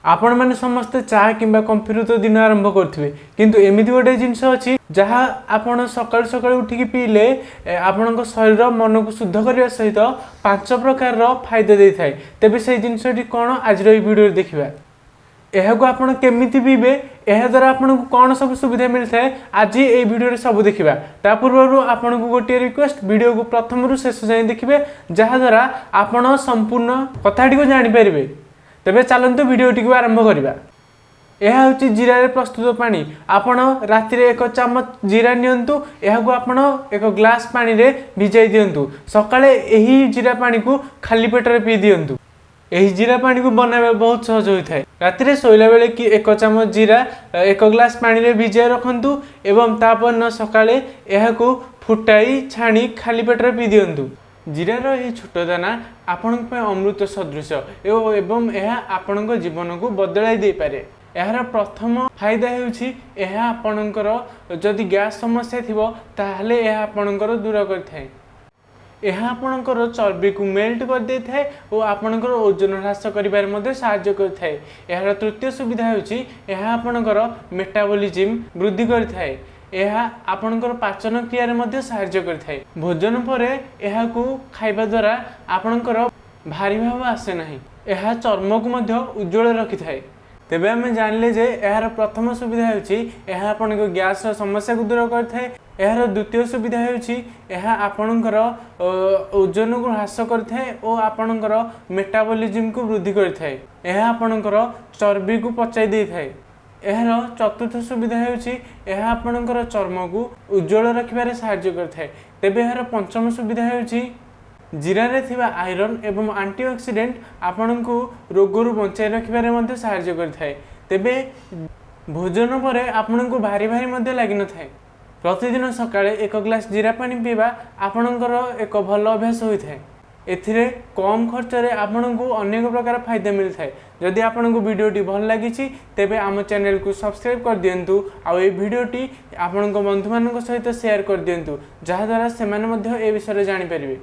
ଆପଣମାନେ ସମସ୍ତେ ଚା କିମ୍ବା କଫିରୁ ତ ଦିନ ଆରମ୍ଭ କରୁଥିବେ, କିନ୍ତୁ ଏମିତି ଗୋଟେ ଜିନିଷ ଅଛି ଯାହା ଆପଣ ସକାଳୁ ସକାଳୁ ଉଠିକି ପିଇଲେ ଆପଣଙ୍କ ଶରୀର ମନକୁ ଶୁଦ୍ଧ କରିବା ସହିତ 5 ପ୍ରକାରର ଫାଇଦା ଦେଇଥାଏ। ତେବେ ସେଇ ଜିନିଷଟି କ'ଣ, ଆଜିର ଏଇ ଭିଡ଼ିଓରେ ଦେଖିବା। ଏହାକୁ ଆପଣ କେମିତି ପିଇବେ, ଏହାଦ୍ୱାରା ଆପଣଙ୍କୁ କ'ଣ ସବୁ ସୁବିଧା ମିଳିଥାଏ, ଆଜି ଏଇ ଭିଡ଼ିଓରେ ସବୁ ଦେଖିବା। ତା ପୂର୍ବରୁ ଆପଣଙ୍କୁ ଗୋଟିଏ ରିକ୍ୱେଷ୍ଟ, ଭିଡ଼ିଓକୁ ପ୍ରଥମରୁ ଶେଷ ଯାଏଁ ଦେଖିବେ, ଯାହାଦ୍ୱାରା ଆପଣ ସମ୍ପୂର୍ଣ୍ଣ କଥାଟିକୁ ଜାଣିପାରିବେ। ତେବେ ଚାଲନ୍ତୁ, ଭିଡ଼ିଓଟିକୁ ଆରମ୍ଭ କରିବା। ଏହା ହେଉଛି ଜିରାରେ ପ୍ରସ୍ତୁତ ପାଣି। ଆପଣ ରାତିରେ 1 ଚାମଚ ଜିରା ନିଅନ୍ତୁ। ଏହାକୁ ଆପଣ ଏକ ଗ୍ଲାସ୍ ପାଣିରେ ଭିଜାଇ ଦିଅନ୍ତୁ। ସକାଳେ ଏହି ଜିରା ପାଣିକୁ ଖାଲି ପେଟରେ ପିଇ ଦିଅନ୍ତୁ। ଏହି ଜିରା ପାଣିକୁ ବନାଇବା ବହୁତ ସହଜ ହୋଇଥାଏ। ରାତିରେ ଶୋଇଲା ବେଳେ କି 1 ଚାମଚ ଜିରା 1 ଗ୍ଲାସ୍ ପାଣିରେ ଭିଜାଇ ରଖନ୍ତୁ ଏବଂ ତାପରଦିନ ସକାଳେ ଏହାକୁ ଫୁଟାଇ ଛାଣି ଖାଲି ପେଟରେ ପିଇ ଦିଅନ୍ତୁ। ଜିରାର ଏହି ଛୋଟ ଦାନା ଆପଣଙ୍କ ପାଇଁ ଅମୃତ ସଦୃଶ ଏବଂ ଏହା ଆପଣଙ୍କ ଜୀବନକୁ ବଦଳାଇ ଦେଇପାରେ। ଏହାର ପ୍ରଥମ ଫାଇଦା ହେଉଛି, ଏହା ଆପଣଙ୍କର ଯଦି ଗ୍ୟାସ୍ ସମସ୍ୟା ଥିବ, ତାହେଲେ ଏହା ଆପଣଙ୍କର ଦୂର କରିଥାଏ। ଏହା ଆପଣଙ୍କର ଚର୍ବିକୁ ମେଲ୍ଟ କରିଦେଇଥାଏ ଓ ଆପଣଙ୍କର ଓଜନ ହ୍ରାସ କରିବାରେ ମଧ୍ୟ ସାହାଯ୍ୟ କରିଥାଏ। ଏହାର ତୃତୀୟ ସୁବିଧା ହେଉଛି, ଏହା ଆପଣଙ୍କର ମେଟାବଲିଜିମ୍ ବୃଦ୍ଧି କରିଥାଏ। ଏହା ଆପଣଙ୍କର ପାଚନ କ୍ରିୟାରେ ମଧ୍ୟ ସାହାଯ୍ୟ କରିଥାଏ। ଭୋଜନ ପରେ ଏହାକୁ ଖାଇବା ଦ୍ୱାରା ଆପଣଙ୍କର ଭାରି ଭାବ ଆସେ ନାହିଁ। ଏହା ଚର୍ମକୁ ମଧ୍ୟ ଉଜ୍ଜଳ ରଖିଥାଏ। ତେବେ ଆମେ ଜାଣିଲେ ଯେ ଏହାର ପ୍ରଥମ ସୁବିଧା ହେଉଛି, ଏହା ଆପଣଙ୍କ ଗ୍ୟାସର ସମସ୍ୟାକୁ ଦୂର କରିଥାଏ। ଏହାର ଦ୍ୱିତୀୟ ସୁବିଧା ହେଉଛି, ଏହା ଆପଣଙ୍କର ଓଜନକୁ ହ୍ରାସ କରିଥାଏ ଓ ଆପଣଙ୍କର ମେଟାବଲିଜିମକୁ ବୃଦ୍ଧି କରିଥାଏ। ଏହା ଆପଣଙ୍କର ଚର୍ବିକୁ ପଚାଇ ଦେଇଥାଏ। ଏହାର ଚତୁର୍ଥ ସୁବିଧା ହେଉଛି, ଏହା ଆପଣଙ୍କର ଚର୍ମକୁ ଉଜ୍ଜଳ ରଖିବାରେ ସାହାଯ୍ୟ କରିଥାଏ। ତେବେ ଏହାର ପଞ୍ଚମ ସୁବିଧା ହେଉଛି, ଜିରାରେ ଥିବା ଆଇରନ୍ ଏବଂ ଆଣ୍ଟିଅକ୍ସିଡେଣ୍ଟ ଆପଣଙ୍କୁ ରୋଗରୁ ବଞ୍ଚାଇ ରଖିବାରେ ମଧ୍ୟ ସାହାଯ୍ୟ କରିଥାଏ। ତେବେ ଭୋଜନ ପରେ ଆପଣଙ୍କୁ ଭାରି ଭାରି ମଧ୍ୟ ଲାଗିନଥାଏ। ପ୍ରତିଦିନ ସକାଳେ 1 ଗ୍ଲାସ୍ ଜିରା ପାଣି ପିଇବା ଆପଣଙ୍କର ଏକ ଭଲ ଅଭ୍ୟାସ ହୋଇଥାଏ। ଏଥିରେ କମ୍ ଖର୍ଚ୍ଚରେ ଆପଣଙ୍କୁ ଅନେକ ପ୍ରକାର ଫାଇଦା ମିଳିଥାଏ। ଯଦି ଆପଣଙ୍କୁ ଭିଡ଼ିଓଟି ଭଲ ଲାଗିଛି, ତେବେ ଆମ ଚ୍ୟାନେଲକୁ ସବସ୍କ୍ରାଇବ୍ କରିଦିଅନ୍ତୁ ଆଉ ଏହି ଭିଡ଼ିଓଟି ଆପଣଙ୍କ ବନ୍ଧୁମାନଙ୍କ ସହିତ ସେୟାର କରିଦିଅନ୍ତୁ, ଯାହାଦ୍ୱାରା ସେମାନେ ମଧ୍ୟ ଏ ବିଷୟରେ ଜାଣିପାରିବେ।